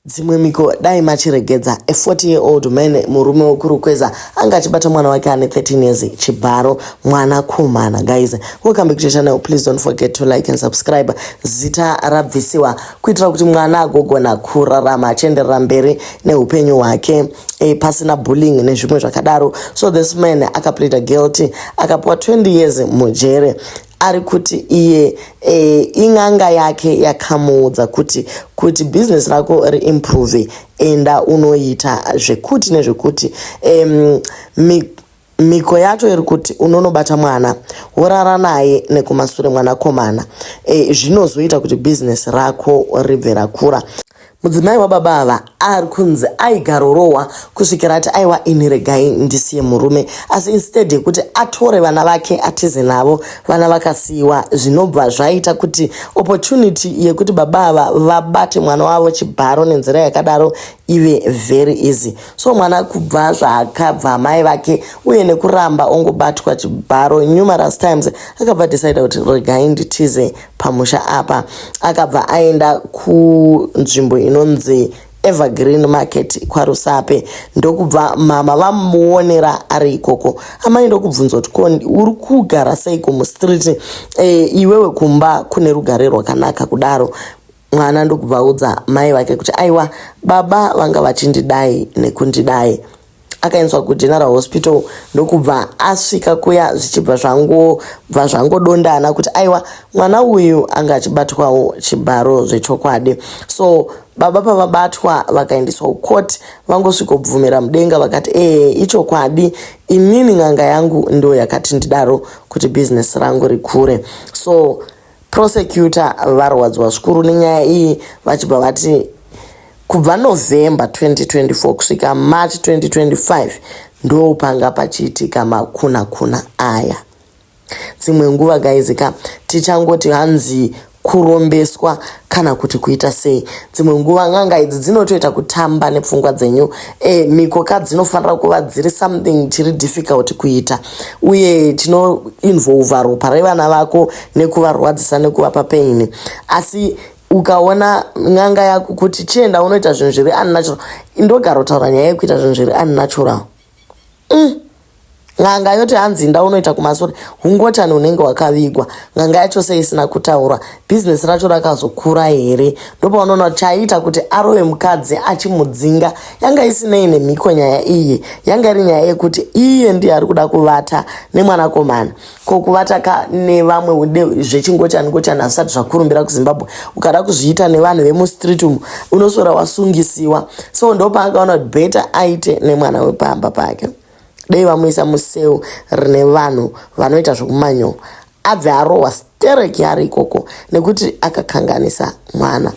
Dzimwe mhiko dai machiregedza. A 40 year old man murume wekuRukweza anga achibata mwana wake ane 13 years chibharo mwanakomana. Guys, welcome back to channel. Please don't forget to like and subscribe. Zita rabvisiwa kuitira kuti mwana agogona kurarama achienderera mberi neupenyu hwake pasina bullying nezvimwe zvakadaro. So this man akapleada guilty akapiwa 20 years mujere. Ari kuti iye in'anga yake yakamuudza kuti business rako riimprove, enda unoita zvekuti nezvekuti. Mhiko yacho iri kuti unonobata mwana worara naye nekumasure mwanakomana, zvinozoita kuti bhizinesi rako ribve rakura. Mudzimai wababa ava ari kunzi aigarorohwa kusvikira ati, "Aiwa, ini regai ndisiye murume." Asi instead yekuti atore vana vake atize navo, vana vakasiyiwa, zvinobva zvaita kuti opportunity yekuti baba ava vabate mwana wavo chibharo nenzira yakadaro ive very easy. So mwana kubva zvaakabva mai vake uye nekuramba ongobatwa chibharo numerous times, akabva decide kuti regai nditize pamusha apa. Akabva aenda kunzvimbo inonzi Evergreen Market kwaRusape, ndokubva mama vamuonera ari ikoko. Amai ndokubvunza kuti, "Ko uri kugara seiko mustreet iwewe kumba kune rugare rwakanaka kudaro?" Mwana ndokubva audza mai vake kuti, "Aiwa, baba vanga vachindidai nekundidai." Akaendeswa kuGeneral Hospital, ndokubva asvika kuya zvichibva zvangobva zvangodondana kuti aiwa, mwana uyu anga achibatwawo chibharo zvechokwadi. So baba pavabatwa vakaendeswa kukoti, vangosvikobvumira mudenga vakati, "Ee, ichokwadi, inini n'anga yangu ndo yakati ndidaro kuti bhizinesi rangu rikure." So prosecutor varwadzwa zvikuru nenyaya iyi, vachibva vati kubva November 2024 kusvika March 2025 ndo panga pachiitika makuna kuna aya. Dzimwe nguva, guys ka, tichangoti hanzi kurombeswa kana kuti kuita sei, dzimwe nguva n'anga idzi dzinotoita kutamba nepfungwa dzenyu. Mhiko ka dzinofanira kuva dziri something chiri difficult kuita uye chinoinvolva ropa revana vako nekuvarwadzisa nekuvapa pain. Asi ukaona n'anga yako kuti chienda unoita zvinhu zviri unnatural, indogara kutaura nyaya yekuita zvinhu zviri unnatural. N'anga yoti hanzi nda unoita kumasure, ungotani unenge wakavigwa. N'anga yacho sei isina kutaura bhizinesi racho rakazokura here? Ndopaunoona chaiita kuti arove mukadzi achimudzinga yanga isinei nemhiko. Nyaya iyi yanga iri nyaya yekuti iye ndiye ari kuda kuvata nemwanakomana. Ko kuvata ka nevamwe zvechingochani ngochani hazvisati zvakurumbira kuZimbabwe. Ukada kuzviita nevanhu vemustreet umu, unoswera wasungisiwa. So ndopaakaona kuti better aite nemwana wepamba pake. Dei vamuisa mucell rine vanhu vanoita zvekumanyowa, abve arohwa stereki ari ikoko nekuti akakanganisa mwana.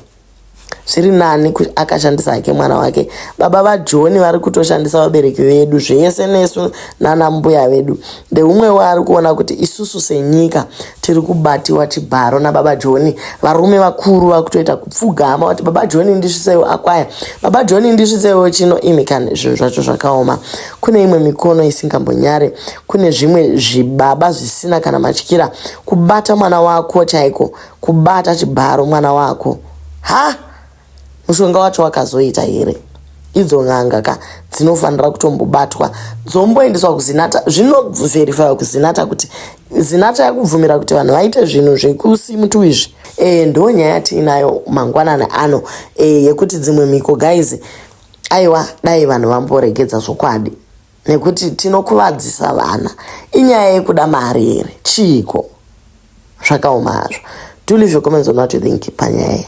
Zviri nani akashandisa hake mwana wake. Baba vaJohni vari kutoshandisa vabereki vedu zvese nesu nana mbuya vedu. Ndeumwewo ari kuona kuti isusu senyika tiri kubatiwa chibharo nababa Johni. Varume vakuru vakutoita kupfugama kuti, "Baba Johni, ndisvitseiwo akwaya. Baba Johni, ndisvitseiwo chino." Imi kani, zvinhu zvacho zvakaoma. Kune imwe mikono isingambonyare, kune zvimwe zvibaba zvisina kana matyira. Kubata mwana wako chaiko, kubata chibharo mwana wako, ha, mushonga wacho wakazoita here? Idzo n'anga ka dzinofanira kutombobatwa, dzomboendeswa kuZinatha, zvinovherifaiwa kuZinatha kuti Zinatha yakubvumira kuti vanhu vaite zvinhu zvekusimutu izvi. Ndo nyaya yatiinayo mangwanani ano, yekuti dzimwe mhiko, guys, aiwa, dai vanhu vamboregedza zvokwadi nekuti tinokuvadzisa vana. Inyaya yekuda mari here? Chiiko? Zvakaoma hazvo. Do leave your comments on what you think panyaya iyi.